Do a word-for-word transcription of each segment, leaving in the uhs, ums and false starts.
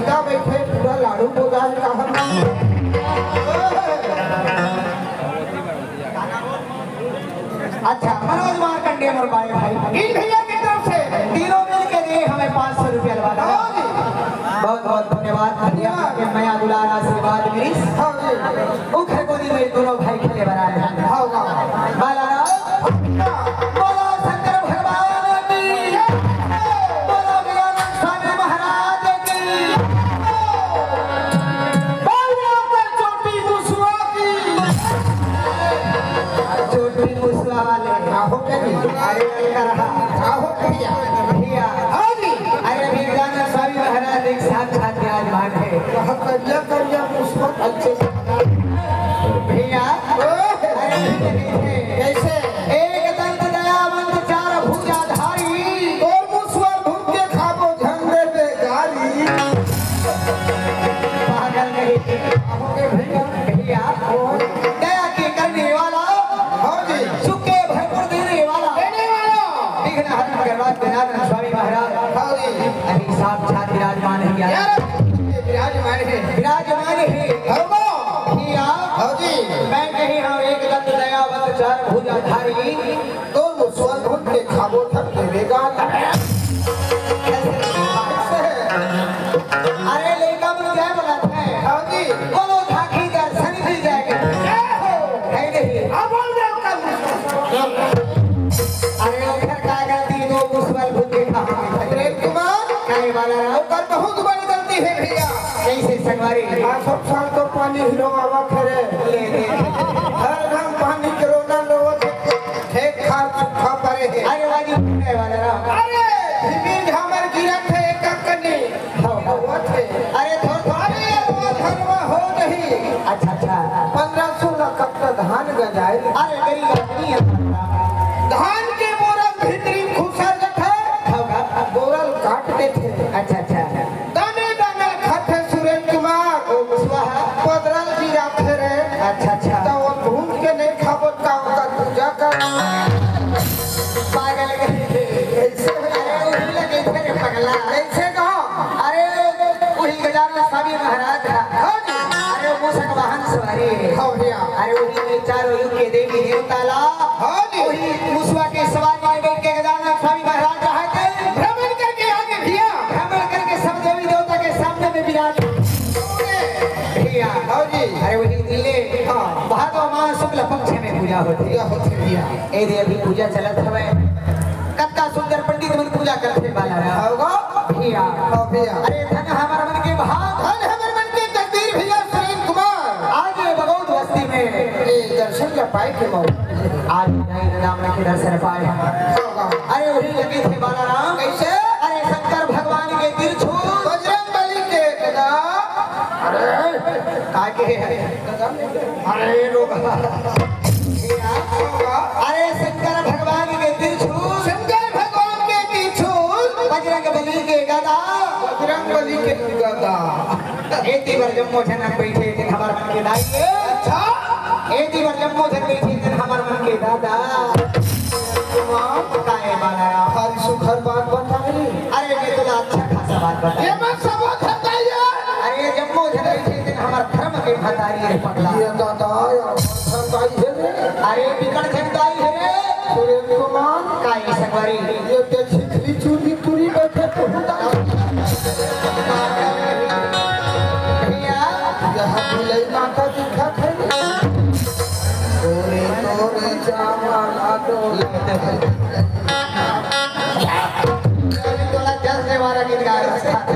का बैठे पूरा लाडू बोला है कहाँ? अच्छा, मनोज मार्कंडे मोर बारे भाई। इन भैया की तरफ से तीनों मिल के दिए हमें पाँच सौ रुपया लगा। हाँ जी। बहुत बहुत धन्यवाद भैया के मया दुलार आशीर्वाद मिली। हाँ जी। उखर गोदी में दोनों भाई खेले बना रहे हैं। हाँ, हाँ। बालाराम, बोलो शंकर भगवान की, बोलो गजानन स्वामी महाराज की, बोलो चोटी मुसवा की। चोटी मुसवा वाले। आहो क्या जी? अरे, अरे, करा। आहो भैया। भैया। हाँ जी। अरे, अभी गजानन स्वामी महाराज एक साक्षात विराजमान है। वहाँ करिया, करिया मुसवा अच्छे से। भैया, अरे, कैसे? एक दंत दयावंत चार भुजाधारी। तोर मुसवा भूख के खाबो झंडे बेगारी। पागल नहीं। भैया, दया के करने वाला, हाँ जी। सुख के भरपूर देने वाला, देने वाला। विघ्न हरण करवा गजानन स्वामी महाराज। हाँ जी। अभी साक्षात विराजमान है यार। यार, विराजमान है। विराजमान है। हाँ। भैया, हाँ जी। मैं कही हूँ एक दंत दयावंत चार भुजाधारी। तो मुसवा भूख के खाबो झंडे बेगारी। अरे लइका मन क्या बोलत हे? हाँ जी। बोलो धाकी दर्शन मिल जाएगा। जय हो। है नहीं? अब बोल दे ओकर। अरे ओकर का गलती, दो मुसवा भूख के खा। प्रेम कुमार। काहे वाला रहा? ओकर बहुत बड़ी गलती है भैया। कैसे संगवारी? आ सब साल तो पानी हिलो आवत है रे। ले, ले। हर घाम पानी के रोना रोवत है। खेत खार सूखा पड़े है। अरे वाजी, काहे वाला रहा? अरे, झिमी झामर गिरत है एक कनी। हाँ। होत है। अरे, थोड़, थोड़। अरे, वो धनवा हो नहीं। अच्छा, अच्छा। पन्द्रह सोलह कट्टा धान गंजाए। अरे, गरीब आदमी है। धान के बोरा भीतरी खुसर जथे। हाँ, हाँ। बोरल काट देथे। अच्छा, अच्छा। दाने दाने खाथे सुरेश कुमार। ओ, स्वाहा। पदरल गिराथे रे। अच्छा, अच्छा। तो वो भूख के नहीं खाबो, का ओकर पूजा कर। पागल कहीं के। ऐसे अरे, वही लगे थे रे पगला। ऐसे कहो। अरे, वही गजानन स्वामी महाराज था। हाँ जी। अरे, मूसक वाहन सवारी है। हाँ भैया। अरे, वही में चारों युग के देवी देवता ला। हाँ जी। वही मुसवा के सवारी में बैठ के गजानन स्वामी महाराज रहा थे। भ्रमण करके आगे भैया। भ्रमण करके सब देवी देवता के सामने में विराज। भैया। हाँ जी। अरे, वही दिले। हाँ। भादो मास शुक्ल पक्ष में पूजा होती है। पूजा होती है भैया। ए दे अभी पूजा चलत हवे। कतका सुंदर पंडित मन पूजा करथे बाला। होगा? भैया। हाँ भैया। अरे धन हमर मन के भाग। धन हमर मन के तकदीर भैया सुरेंद्र कुमार। आज ये बगौत बस्ती में। ये दर्शन का पाए के मौका। आज नहीं राम के दर्शन पाए। होगा। अरे वही लगे थे बाला राम। कैसे? अरे शंकर भगवान के तिरछुल। बजरंग बली के गदा। अरे। आगे है। अरे रुक। अरे शंकर भगवान के त्रिशूल। शंकर भगवान के त्रिशूल। बजरंग बली के गदा। बजरंग बली के गदा। एती बर जम्मो झन बैठे दिन हमर मन के दाई। अच्छा। एती बर जम्मो झन बैठे दिन हमर मन के दादा। वाह। काहे बाला राम? भारी सुखर बात बताई। अरे मैं तुला अच्छा खासा बात बताई। ये मत सब धंधा यार। अरे जम्मो झन बैठे दिन हमर धर्म के महतारी रे पगला। ये दादा यार, झंडाई है रे। अरे बिकट झंडाई है रे। सुरेंद्र कुमार। का ये संगवारी? ये ते छिछली चूरी पूरी बैठे तो हुदा। भैया। यहाँ भुलई माता दिखा थे। तोरे तोरे चावल आटो। अभी तोला जस देवारा गीत गा रहा है।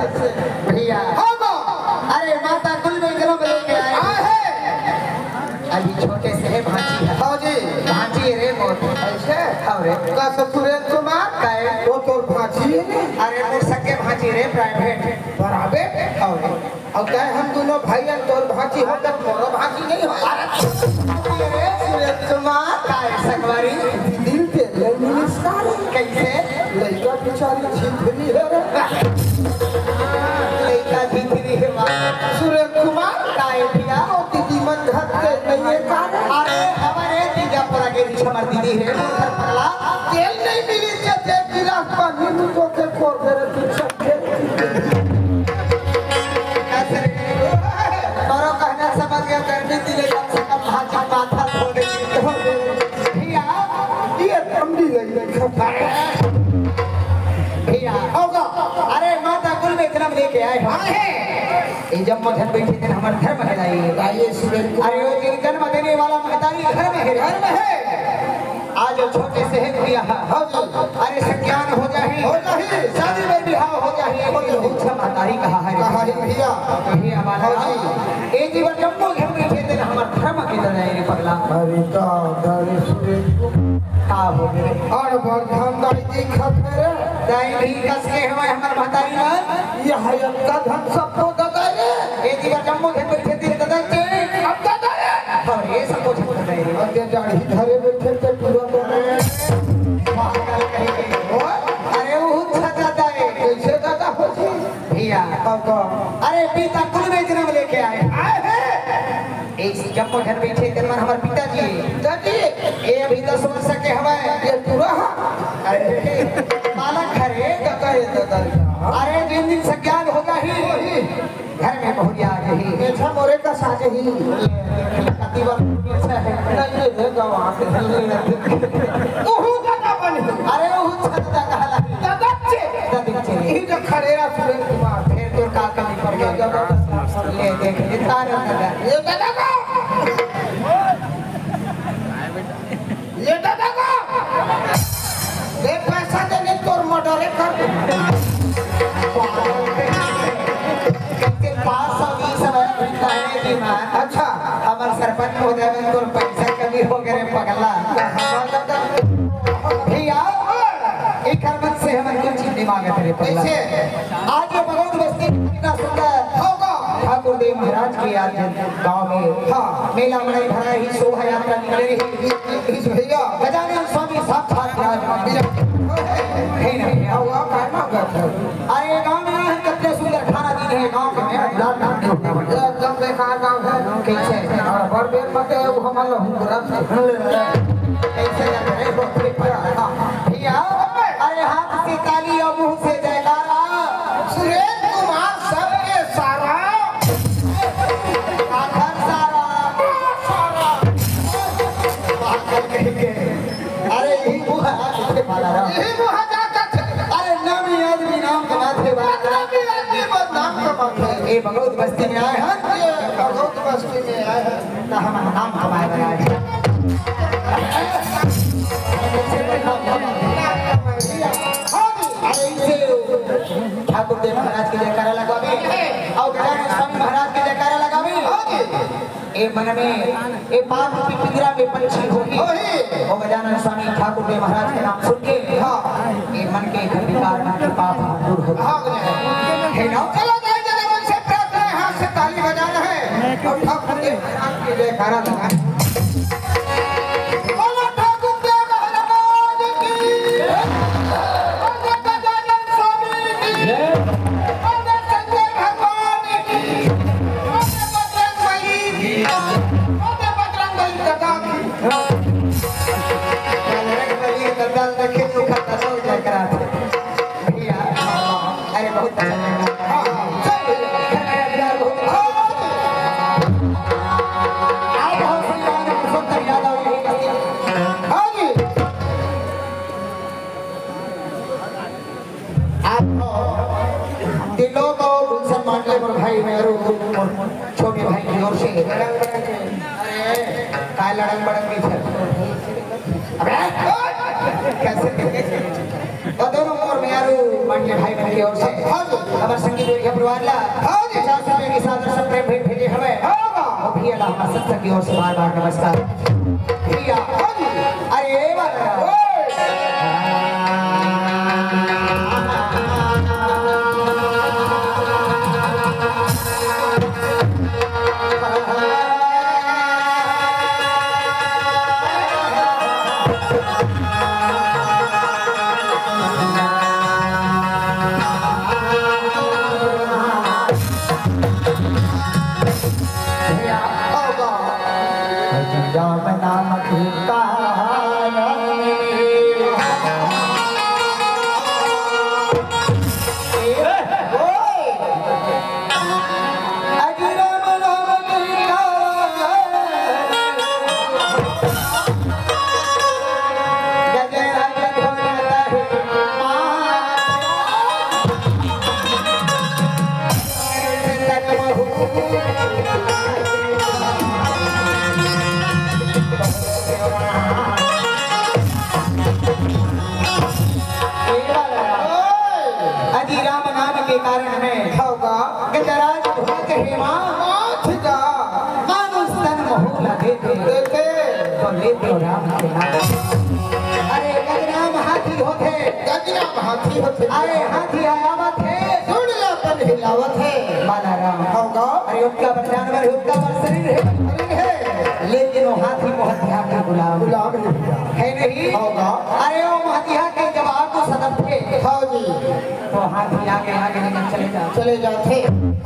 भैया। हाँ बा। अरे माता कुल में इतना बदल के आए। आए हैं। अभी छोटे से है भांची है। हाँ जी। भांची है रे मोर। ऐसे? हाँ रे। का ससुरे तुम्हार? का है? वो तोर भांची है नी? अरे मोर सगे भांची रे प्राइवेट। प्राइवेट? हाँ रे। अब कहे हम दोनों भाई हैं, तोर भांची हो, तब मोरो भांची नहीं हो। अरे, अरे, सुरेश कुमार। काय संगवारी? दिल पे ले मिनिस्टर। कैसे? लइका बेचारी छिपरी है रे। लइका छिपरी है, वाह। सुरेश कुमार। काय भैया? ओ दीदी मन घर के नहीं है का रे? अरे, हमारे जीजा परा के पीछे हमार दीदी है, वो घर पगला। तेल नहीं मिली, जब एक गिलास पानी में तो के खोल दे रे, तू सब खेल। हाँ हे। ए जम्मो झन बइठे तेन हमर धर्म हे दाई। दाई, सुरेन को अरे ओ दिन जन्म देने वाला महतारी धर्म हे, धर्म हे। आज ओ छोटे से हे गुड़िया हा। हाँ जी। अरे सज्ञान हो जाही। हो जाही। शादी में बिहाव हो जाही। हो जाही। अच्छा महतारी कहा हे रे। कहा हे भैया। भैया वाला। हाँ जी। ए जी बर जम्मो झन बइठे तेन हमर धर्म के दाई रे पगला। अरे दादा रे सुरेन को। का हो गे? अरे बड़ धन दाई जी खाथे रे। दाई भी कस के हवय हमर महतारी ला। यह अतका धन सबको ददा रे। ए जी बर जम्मो झन बइठे तेन ददा के। अब ददा रे। अरे सबको झन ददा रे। अरे दाढ़ी धरे बइठे ते पूरा ददा रे। पागल कहीं के। ओ? अरे वो अच्छा ददा रे। कइसे ददा हो जी? भैया। कब को? अरे पिता कुल में जन्म लेके आए। आए हैं। ए जम्मो झन बइठे तेन मन हमर पिताजी। पिताजी। ए अभी दस वर्ष के हवय। ये पूरा? अरे बालक हरे। दादा रे दादा रे। अरे जिन दिन सज्ञान हो जाही, घर में बहुरिया आ जाही। अच्छा मोरे का साज ही। कति बार पीछे है। नहीं, नहीं, नहीं, गाँव आके। ओहू दादा बने। अरे ओहू छत्ता कहला। दादा चे। दादा चे। यही तो खड़े रहा सुरेन कुमार। फिर तोर का कमी पड़ गया? दादा, दादा। ले देख, इतना दादा। ये दादा का। ये दादा का। ये पैसा देने तोर मर्डर कर। कितने पाँच सौ बीस हजार रुपया है जी मान। अच्छा। हमर सरपंच महोदय में तोर पैसा कमी हो गए रे पगला। भैया, एक हर मन से हमन कुछ चीज नहीं मांगत रे पगला। कैसे? आज ये बगौत बस्ती कितना सुंदर होगा। ठाकुर देव महाराज के आज गांव में हाँ। मेला मनई भरा ही, शोभा यात्रा निकले रही। इस भैया गजानन स्वामी साक्षात विराजमान। है ना भैया? हुआ करना करता। अरे गांव में आए हैं, कितने सुंदर खाना दी है गांव के मेरा लाल नाम नहीं होता। एकदम बेकार गांव है। कैसे? और बड़ बेर मत है, वो हमारा हुकुरत है। कैसे लग रहे हो? भैया, अरे हाथ से ताली और मुंह से जयकारा। सुरेंद्र कुमार सबके सारा। आखर सारा। सारा। पागल कहीं के। अरे यही मुंह हाथ से मारा रहा। यही मुंह जाता था। अरे नामी आदमी नाम कमाथे वाला। नामी आदमी बदनाम कमाथे। ए बगौत बस्ती में आए हैं। ये बगौत बस्ती में आए हैं। ना हम नाम कमाए वाला है। अरे इसे ठाकुर देव महाराज के जयकारा लगावे, और गजानन स्वामी महाराज के जयकारा लगावे। ए मन में ए पाप रूपी पिंजरा में पंछी होही। होही। और गजानन स्वामी ठाकुर देव महाराज के नाम सुन के हाँ। ए मन के घर विकार, मन के पाप दूर हो। हाँ, है ना? चलो भाई, जरा मन से प्रार्थना है, हाथ से ताली बजाना है और ठाकुर देव महाराज के जयकारा लगाना है। बोलो ठाकुर देव महाराज की। बोलो गजानन स्वामी की। बोलो शंकर भगवान की। बोलो बजरंग बली की। बोलो बजरंग बली दादा की। बजरंग बली दादा देखे तो खतरनाक जयकारा। भैया, अरे बहुत अच्छा लगा। हाँ, हाँ, चल भैया, यार, बहुत अच्छा लगा। आज बहुत सुंदर, बहुत सुंदर याद आ रही है। हाँ जी। आप तीनों को गुलशन मांडले और भाई मेहरू, छोटे भाई की ओर से। अरे, काय लड़न बड़न भी थे। अबे, कैसे? तो दोनों मोर मेहरू मांडले भाई बहन की ओर से। हाँ जी। हमर संगीत विद्या परिवार ला हाँ जी। पचास रुपए की सादर से प्रेम भेंट भेजे हमें। हाँ। और भैया ला हमर सत्संग की ओर से बार बार नमस्कार। भैया, हाँ जी। अरे, ये बात है। ओए। राम के नाम। अरे गजराम हाथी होथे। गजराम हाथी होथे। अरे हाथी ह आवत हे। सुन ला तन हिलावत हे। बाला राम। हव गा। अरे ओतका बड़ जानवर हे, ओतका बड़ शरीर हे। शरीर हे। लेकिन वो हाथी मोहतिया के गुलाम। गुलाम हे भैया। हे नहीं? हव गा। अरे वो मोहतिया के जब आगू सदत हे। हव जी। तो हाथी आगे आगे लेके चले जाथे। चले जाथे।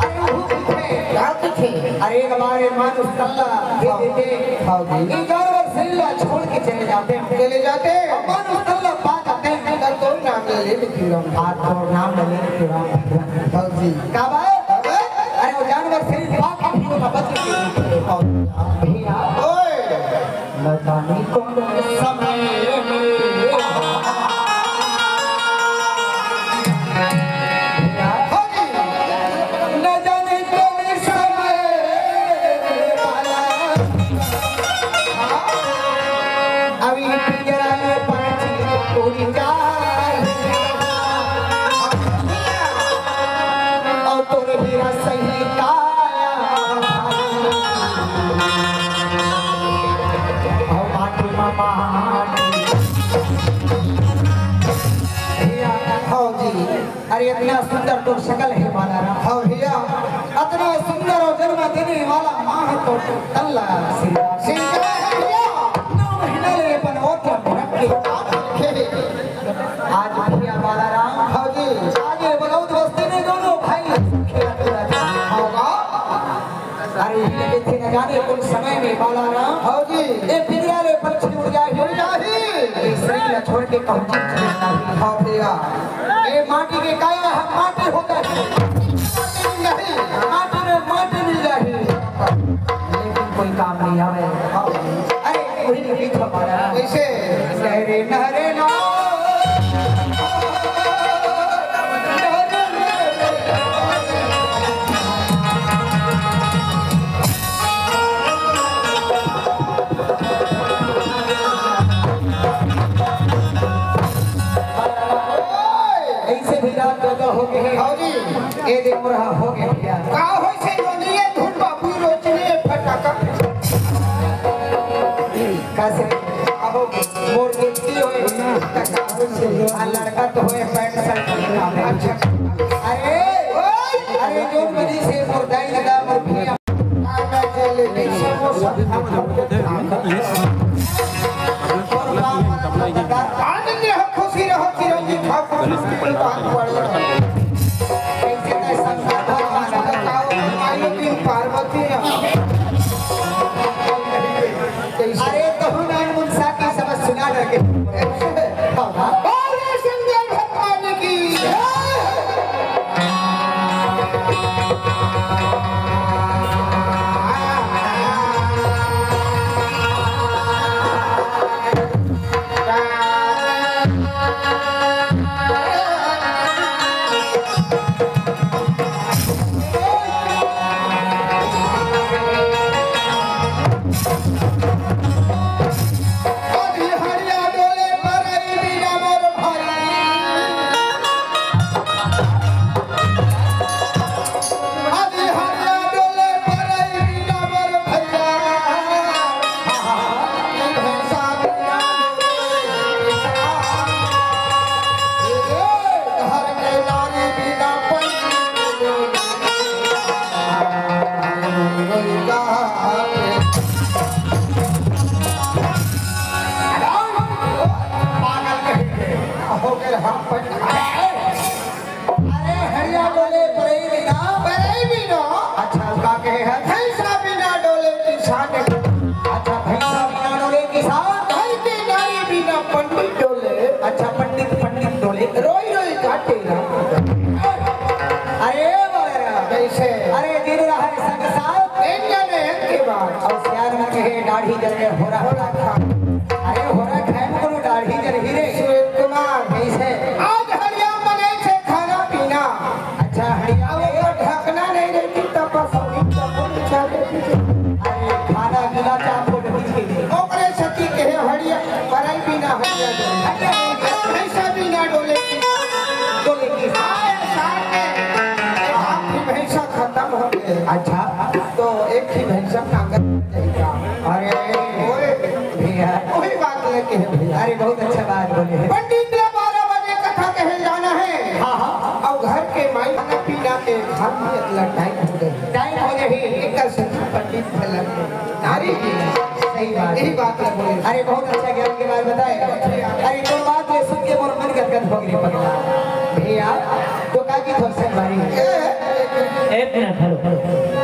अरे वो पीछे। क्या पीछे? अरे एक बार ये मानुष तन ला दे देते। हाँ जी। ये जानवर शरीर ला छोड़ के चले जाते। चले जाते। और मानुष तन ला पा जाते। तब तो नाम ले ले विक्रम। आज तो नाम ले ले विक्रम। हाँ जी। का बात? अरे वो जानवर शरीर पा के भी वो बच के भैया। ओए। न जाने कौन समय में। न जाने कौन समय वाला। अभी पिंजरा में पंछी उड़ जाए। और तोर हीरा सही काया। हव माटी मा माटी। भैया, हव जी। अरे इतना सुंदर तोर शकल हे बाला राम। हव भैया। इतना सुंदर और जन्म देने वाला माँ हे तोर तन ला सिंगार। सिंगार हे भैया। नौ महीना ले अपन ओठ ला रख के। आज भैया बाला राम। हव जी। आज ये बलौद बस्ती में दोनों भाई खेलत खेलत हे। हव गा। अरे, उही लगे थे, न जाने कौन समय में बाला राम। हव जी। ये पिंजरा ले पंछी उड़ जाही। उड़ जाही। ये शरीर ला छोड़ के कहूँ चीज नहीं। हव भैया। ये माटी के काया हम माटी हो जाही। माटी नहीं, माटी में माटी मिल जाही। लेकिन कोई काम नहीं आवे। हव। अरे, वही लगे थे बाला। कैसे? नहरे, नहरे ना। ऐसे भी रात ज्यादा हो गए हैं। हाँ जी। ये देख रहा हो गया भैया। का होइसे रोनिए धुन बाबू रोचनी फटाका। कैसे? अब मोर बेटी होए, आ लड़का तो होए, पैंट शर्ट में काम है। अच्छा। अरे, अरे, जोन बनी से मोर दाई दादा, मोर भैया। आनंद रहो, खुशी रहो, चिरंजीव ठाकुर जी के पास पड़े रहो। कैसे कैसा बताओ, माई की पार्वती। अरे, तहु नान मुन साथी समझ सुना करके। बोले शंकर भगवान की जय। पागल कहीं के। हो गए हम पर। अरे हरिया बोले, परई बिना। परई बिना। अच्छा, का कहे है? भैंसा बिना डोले किसान। अच्छा, भैंसा बिना डोले किसान। घर के नारी बिना पंडित डोले। अच्छा, पंडित, पंडित डोले। रोई रोई काटे राम। अरे बोले राम। कैसे? अरे दिन रहा है संग साथ। एक जने एक के बाद। और सियार में कहे, दाढ़ी जल में हो रहा। हो रहा था। अरे हो रहा खाए में कोनो दाढ़ी जल ही रे। सुरेश कुमार। कैसे? आज हरिया मने से खाना पीना। अच्छा, हरिया अब में ओकर ढकना नहीं रहती, तब बस वही चप्पल बिछा देती थी। अरे, खाना गीला चाप फोड़ पीछे दे। ओकरे सती कहे हरिया, परई बिना हरिया डोले। हरिया डोले। भैंसा बिना डोले किसान। डोले किसान। आए साथ में एक आखिरी भैंसा खत्म हो गए। अच्छा। तो एक ही भैंसा नांगर जाएगा। अरे, ओए, भैया। ओए, हम इतना टाइम हो गए। टाइम हो गए ही। एकर से पंडित भला नारी भी। सही बात। यही बात है, बोले। अरे, बहुत अच्छा ज्ञान के बात बताए। अरे, तो बात ये सुन के मोर मन गदगद हो गई पगला। भैया, तो का की थोर से भाई? एक minute, hello, hello.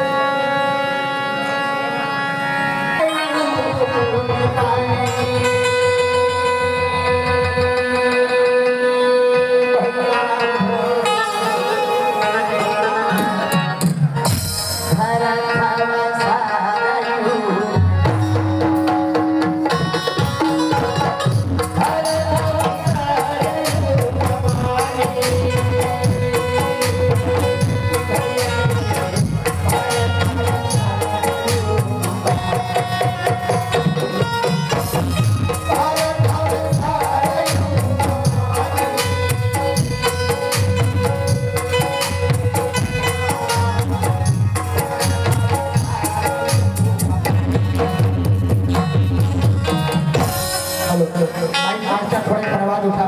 Hello, hello, hello. भाई, मास्टर थोड़े आवाज उठा।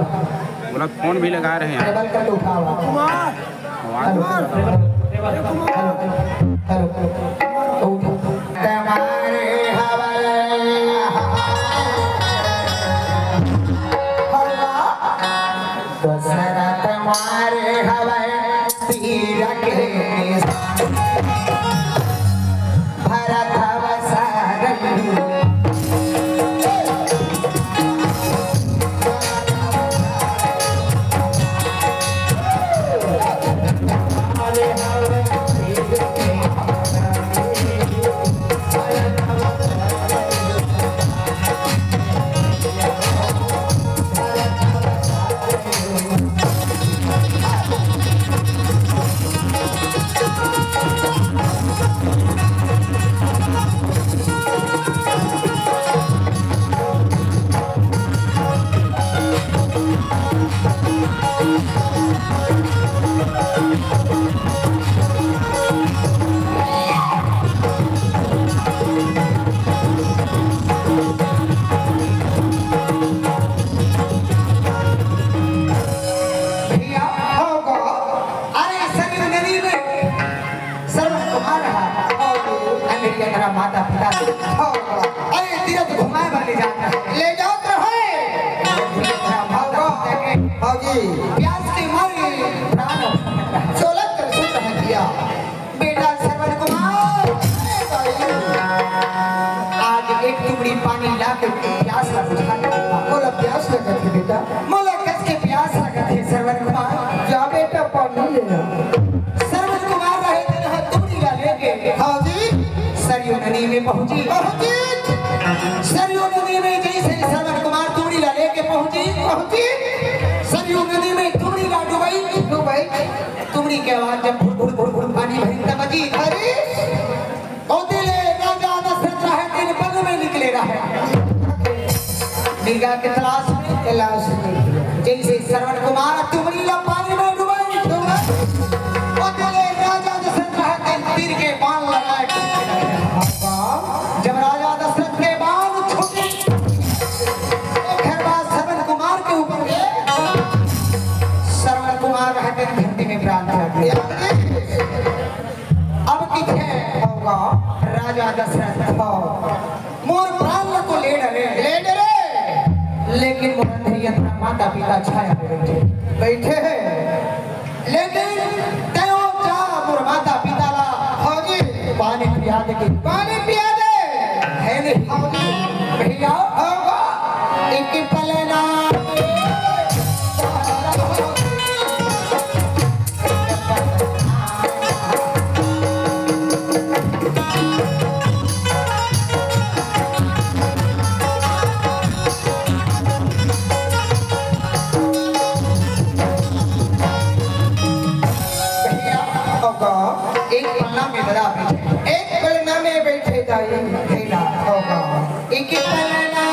बोला, फोन भी लगा रहे हैं। टेबल करके उठाओ। आवाज hello, hello, hello, hello, hello. तो उठा। तुम्हारे हवाले। दशरथ मारे हवाले। तीर के निशान। भरत अवसर। भैया, हो गो। अरे, सरयू नदी में सरवन कुमार रहा। हो गो। अंधेरी अंधरा माता पिता। हो गो। अरे, तीरथ घुमाए बर ले जात रहे। ले जात रहे। हो गो। भौजी। प्यास के मारे प्राण। सोलह कर सुन रहा भैया। बेटा सरवन कुमार, आज एक तुमड़ी पानी ला के प्यास ला बुझा दे। मोला प्यास लगत हे बेटा। मोला कस के प्यास लगत हे सरवन कुमार। जा बेटा पानी ले आ। सरवन कुमार रहे थे यहाँ तुमड़ी ला लेके। हाँ जी। सरयू नदी में पहुँची। पहुँची। सरयू नदी में जैसे सरवन कुमार तुमड़ी ला लेके पहुँची। पहुँची। सरयू नदी में तुमड़ी ला डुबई। डुबई। तुमड़ी के आवाज जब भुर भुर भुर भुर पानी भरिन त बजी। अरे! ओती ले राजा दशरथ रहे, तीन पल में निकले रहे। मिर्गा के तलाश में। तलाश में। जैसे सरवन कुमार तुमड़ी ला पानी में डुबाई। डुबाई। ओती ले राजा दशरथ रहे, तीन तीर के बाण लगाए। जब राजा दशरथ के बाण छूटे, तो घर बार सरवन कुमार के ऊपर गए। सरवन कुमार रहे, धरती में प्राण त्याग दिया। अब किथे होगा राजा दशरथ हो, मोर प्राण ल तो ले डरे, ले डरे, लेकिन मोर अंधेरी अंधरा माता पिता छाया में बैठे, बैठे हैं। लेकिन तयो जा मोर माता पिता ला, हाँ जी, पानी पिया दे के, पानी पिया दे। है नहीं। हाँ जी। भैया, होगा। एक पलना। भैया, होगा। एक पलना में बड़ा बैठे। एक पलना में बैठे दाई। भैया, होगा। एक पलना।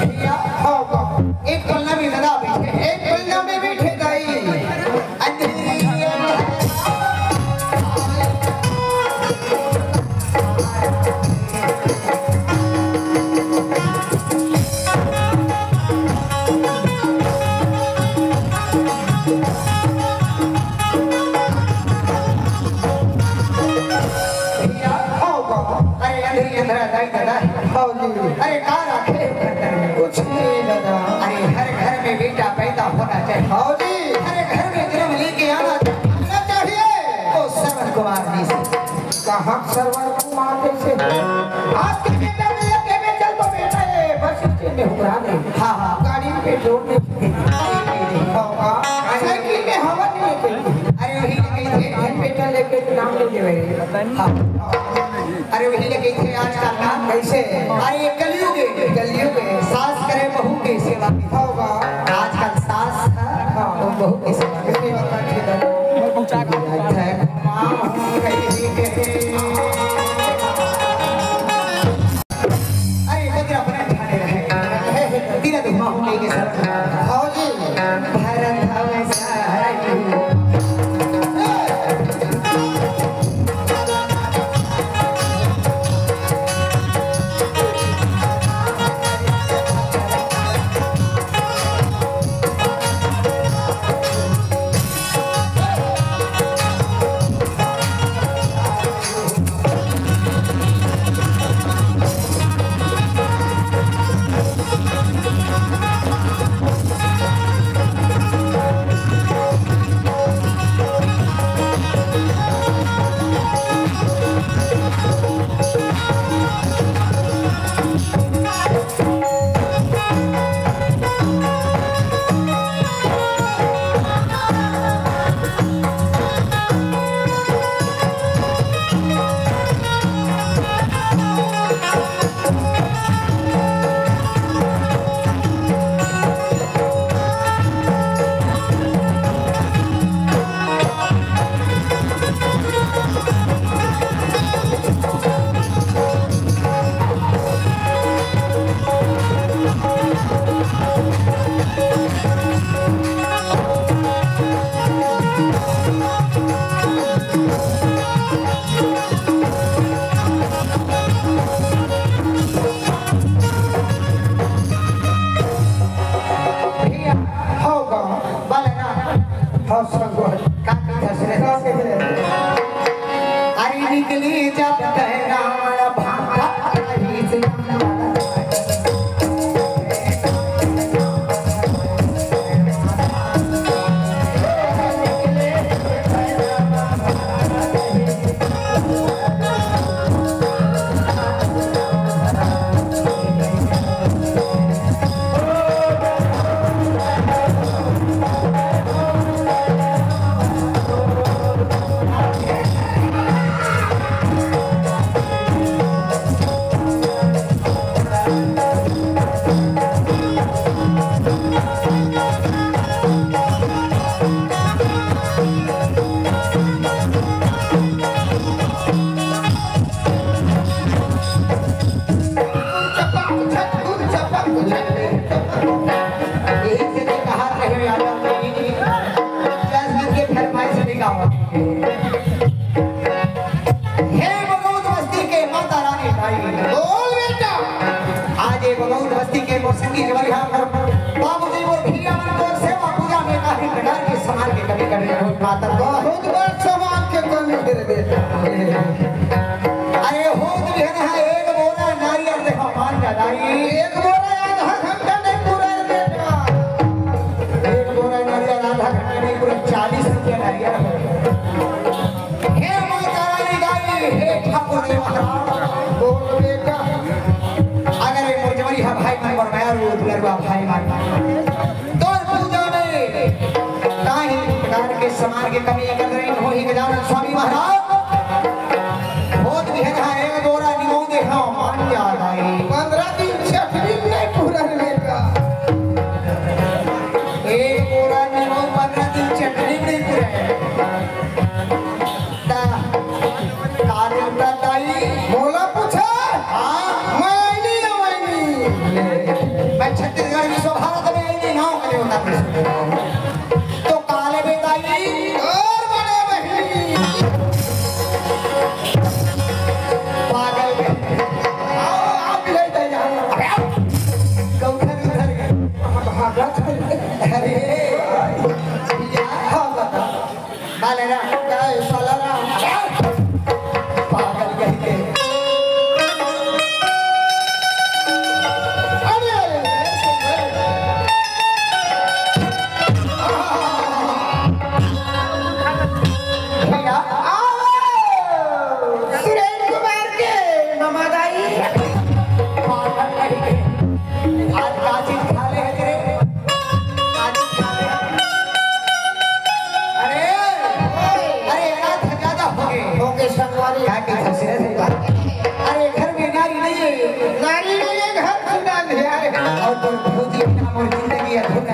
भैया, होगा। एक पलना में दादा बैठे, एक पलना में बैठे दाई। हव जी। अरे का राखे हो घर में? कुछ नहीं दादा। अरे हर घर में बेटा पैदा होना चाहिए। हव जी। हर घर में जन्म लेके आना चाहिए। आना चाहिए। तो श्रवण कुमार जी से। कहाँ श्रवण कुमार जी से? आज के बेटा में ये के में चल तो बेटा ये बस स्टैंड में हुकरा दे। हाँ, हाँ। गाड़ी में पेट्रोल नहीं। नहीं, नहीं, नहीं। हाँ, हाँ। साइकिल में हवा नहीं है कहीं। अरे वही लेके थे, घर पेट्रोल लेके नाम ले ले रहे। हाँ। अरे वही लगे थे आजकल ना। कैसे? अरे ये कलयुग है। कलयुग है। सास करे बहू की सेवा। होगा। आजकल सास, हाँ, वो बहू की सेवा। मेरी बात ठीक है। अरे बजरा बना ठाणे रहे। तेरा तो माँ हो गई के सर। हाँ जी। भरत हवे सारथी। भैया, हो गा। बोले ना। हाँ, संगवारी। का की धसरे? का की धसरे? अरे निकली जब तैरान भाटा रही से। यही से तो कहा रहे यार, दस दिन के फरमाइश नहीं गाओ। हे बगौत बस्ती के माता रानी भाई। बोल बेटा। आज ये बगौत बस्ती के मोर संगी जवारी हम बाबूजी वो भैया मन को सेवा पूजा में काफी प्रकार के सामान के कमी कर रहे हो। माता को बहुत बड़ सामान के कमी कर बेटा। अरे होत बिहनहा एक बोरा नारियल देखो मान जा दाई। एक बोरा आधा घंटा नहीं पूरा रे बेटा। एक बोरा नारियल आधा घंटा नहीं पूरा, चालीस रुपया नारियल हो गया। हे माता रानी दाई, हे ठाकुर जी महाराज, बोल बेटा। अगर ये मोर जवारी हा भाई मन, मोर मया रू दुलरुआ भाई मन, तो पूजा में ताही प्रकार के सामान के कमी अगर नहीं होही गजानन स्वामी महाराज, होत बिहनहा एक बोरा निमऊ देखा मान जा दाई। पंद्रह दिन चटनी नहीं पूरा रे बेटा। एक बोरा निमऊ पंद्रह दिन चटनी नहीं पूरा। ता, का रे उठा ताई? मोला पूछा? हाँ। मैं आईनी ना आईनी। मैं छत्तीसगढ़ विश्व भारत में आईनी ना हूँ, कभी होता नहीं। तो काले बेटा जी। और बड़े बहिनी। पागल बहिनी। आओ, आप ले दे जाओ। अबे आओ। गौधर उधर गए। भागत है। अरे, यार, हाँ, बता। साला राम का है, साला राम। पागल कहीं के। ये धुन